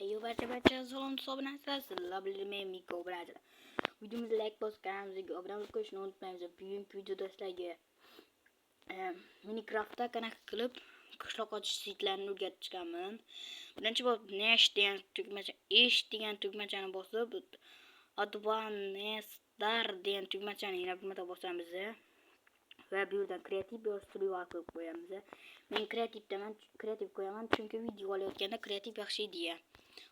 Heyo barcha barcha salom hisoblanasizlar. Men Miko bilan. Videomizga like bosib, kanalimizga obuna bo'lib qo'yishni unutmaymiz. Bugungi videoda sizlarga Minecraftda qanaqa qilib qishloq ochish seedlarini o'rgatib chiqaman. Birinchi bo'lib Nesh degan tugmacha, Ish degan tugmachani bosib, Advanced degan tugmachani yana bir marta bosamiz. Va bu yerdan kreativ yo survival qilib qo'yamiz. Men kreativdaman, kreativ qo'yaman, chunki video olayotganda kreativ yaxshi ideya.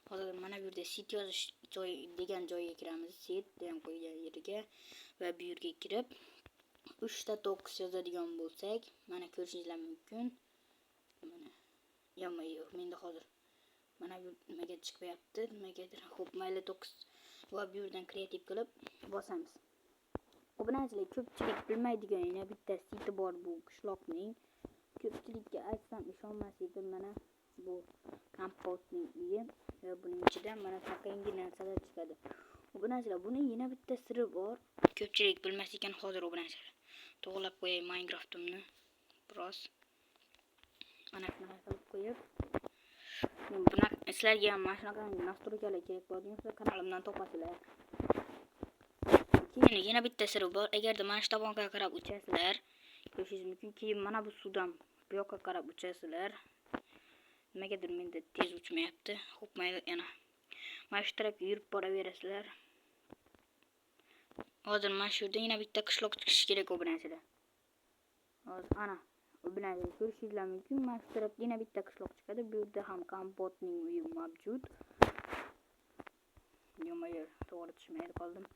Hozir mana bu yerda seed yozish joy degan joyga kiramiz. Seed degan qo'ygan yeriga va bu yerga kirib 3 ta 9 yozadigan bo'lsak, mana ko'rishingizlar mumkin. Mana yo'q, yo'q, menda hozir mana bu nimaga chiqmayapti, nimagadir. Xo'p, mayli, 9 va bu yerdan kreativ qilib bosamiz. Obunachilar, ko'pchilik bilmaydigan yana bitta seedi bor bu qishloqning. Ko'pchilikka aytsam ishonmas edim. Mana bu kompostning uyi va buning ichidan mana shunaqangi narsalar chiqadi. Obunachilar, buning yana bitta siri bor. Ko'pchilik bilmas ekan hozir, obunachilar. To'g'rilab qo'yay Minecraftimni biroz. Mana shunaqa qilib qo'yib, bunaqa sizlarga ham mana shunaqa настройка lar kerak bo'ladigan bo'lsa, kanalimdan topasizlar. Keyin yana bitta siri bor. Agarda mana shu tomonga qarab uchasizlar, ko'rishingiz mumkin. Keyin mana bu suvdan bu yoqqa qarab uchasizlar. Nimagadir menda tez uchmayapti. Xo'p, mayli, yana mana shu tarafga yurib boraverasizlar. Hozir mana shu yerda yana bitta qishloq chiqishi kerak, obunachilar. Hozir ana obunachilar, ko'rishingizlar mumkin. Mana shu tarafda yana bitta qishloq chiqadi. Bu yerda ham kompotning uyi mavjud. Yo'q, to'g'ri tushmay qoldim.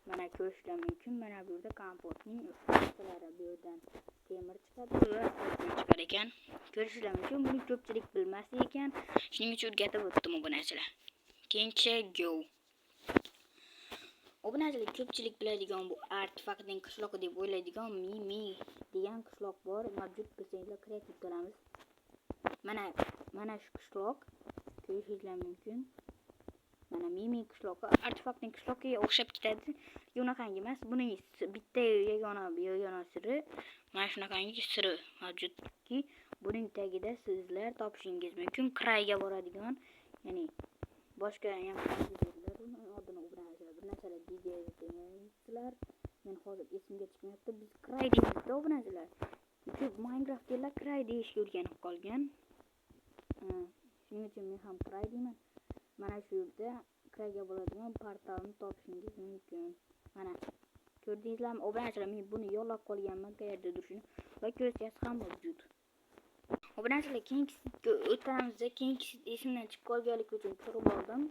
Mana ko'rishlar mumkin. Mana bu yerda kompotning narsalari, bu yerdan temir chiqadi va oltin chiqar ekan. Ko'rishlar mumkin. Buni ko'pchilik bilmas ekan. Shuning uchun o'rgatib o'tdim, obunachilar. Keyinchi go. Obunachilar, ko'pchilik biladigan bu artefaktning qishlog'i deb o'ylaydigan Mimi degan qishloq bor. Mavjud, bilsangizlar, kreativ qilamiz. Mana mana shu qishloq, ko'rishingizlar mumkin. Mana Mimi qishlog'i artefaktning qishlog'iga o'xshab ketadi. Lekin unaqangi emas. Buning bitta yagona yagona siri, mana shunaqangi siri mavjudki, buning tagida sizlar topishingiz mumkin krayga boradigan, ya'ni boshqa ham uni oldin obunachilar bir narsalar degansizlar. Men hozir esimga chiqmayapti. Biz kray deymizda, obunachilar. Ko'p Minecraftlar kray deyishga o'rganib qolgan. Shuning uchun men ham kray deyman. Mana shu yerda krayga boradigan portalni topishingiz mumkin. Mana ko'rdingizlarmi, obunachilar, men buni yo'llab qolganman qayerda turishini va ko'rsatgach ham mavjud. Obunachilar, keyingisiga o'tamiz. Keyingisi esimdan chiqib qolganligi uchun ko'rib oldim.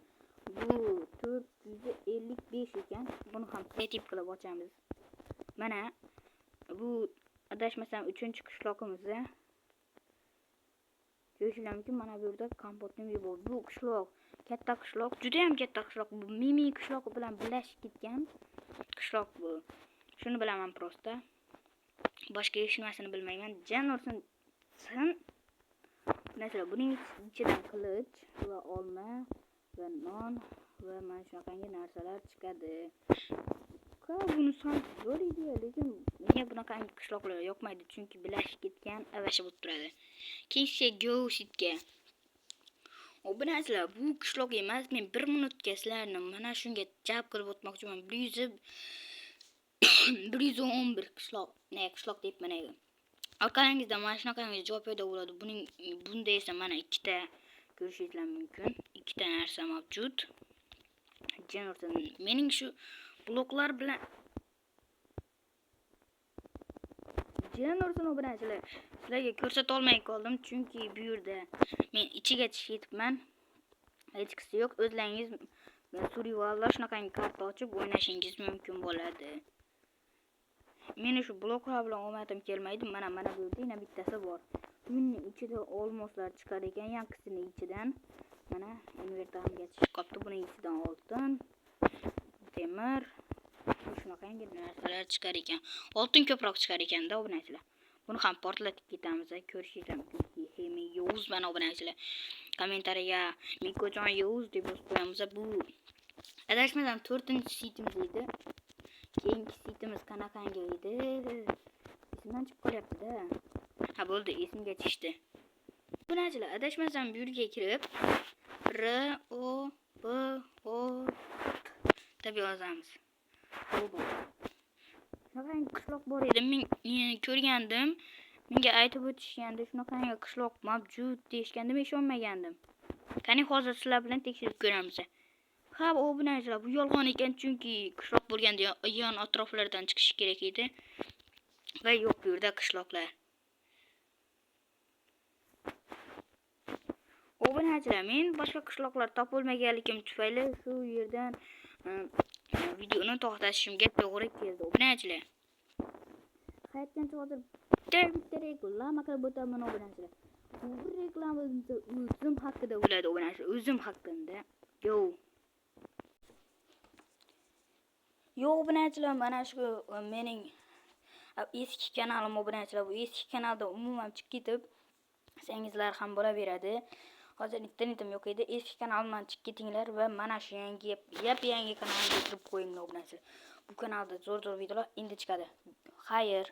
Bu 455 ekan. Buni ham kreativ qilib ochamiz. Mana bu, adashmasam, uchinchi qishloqimiz. Ko'rishinglar mumkin, mana bu yerda kompotning uyi bor. Bu qishloq katta qishloq, juda ham katta qishloq. Bu Mimi qishlog'i bilan birlashib ketgan qishloq bu. Shuni bilaman просто. Boshqa hech nimasini bilmayman. Jan ursin sin. Narsalar buning ichidan qilich va olma va non va mana shunaqangi narsalar chiqadi. Buni ham zo'r ideya, lekin menga bunaqangi qishloqlar yoqmaydi, chunki birlashib ketgan, avasha bo'lib turadi. Keyingisi go seedga. Obunachilar, bu qishloq emas, men bir minutga sizlarni mana shunga jalb qilib o'tmoqchiman. 111 qishloq, ne qishloq deb mana. Orqangizda mana shunaqangi joy paydo bo'ladi. Buning bunda esa mana ikkita ko'rishingizlar mumkin. Ikkita narsa mavjud. Jan ursin. Mening shu bloklar bilan jan ursin, obunachilar. Sizlarga ko'rsata olmay qoldim, chunki bu yerda men ichiga tushib ketibman. Hechqisi yo'q. O'zlaringiz survivalda shunaqangi karta ochib o'ynashingiz mumkin bo'ladi. Meni shu bloklar bilan omadim kelmaydi. Mana mana bu yerda yana bittasi bor. Buning ichida olmoslar chiqar ekan, yankisini ichidan. Mana inventorimga tushib qolibdi. Buning ichidan oltin, temir, shunaqangi narsalar chiqar ekan. Oltin ko'proq chiqar ekanda, obunachilar. Buni ham portlatib ketamiz, ko'rishinglar mumkin. He, men yovuz mana, obunachilar. Kommentariyaga "Mikojon yovuz" deb yozib qo'yamiz. Bu, adashmasam, 4-seedimiz edi. Keyingi seedimiz qanaqangi edi? Esimdan chiqib qolyapti-da. Ha, bo'ldi, esimga tushdi. Obunachilar, adashmasam bu yerga kirib R O Deb yozamiz. Shunaqangi qishloq bor edi, men ko'rgandim. Menga aytib o'tishgandi, shunaqangi qishloq mavjud deyishganda men ishonmagandim. Qani, hozir sizlar bilan tekshirib ko'ramiz. Ha, obunachilar, bu yolg'on ekan, chunki qishloq bo'lganda yon atroflardan chiqishi kerak edi. Va yo'q bu yerda qishloqlar. Obunachilar, men boshqa qishloqlar topolmaganligim tufayli shu yerdan videoni to'xtatishimga to'g'ri keldi. Obunachilar. Qaytgancha hozir bitta bitta reklama qilib o'taman, obunachilar. Bu reklama o'zim haqida bo'ladi, obunachilar, o'zim haqida. Yo. Yo'q, obunachilar, mana shu mening eski kanalim, obunachilar. Bu eski kanalda umuman chiqib ketib sangizlar ham bo'laveradi. Hozir internetim yo'q edi. Eski kanalimdan chiqib ketinglar va mana shu yangi, yap yangi kanalimga kirib qo'yinglar, obunachilar. Bu kanalda zo'r zo'r videolar endi chiqadi. Xayr.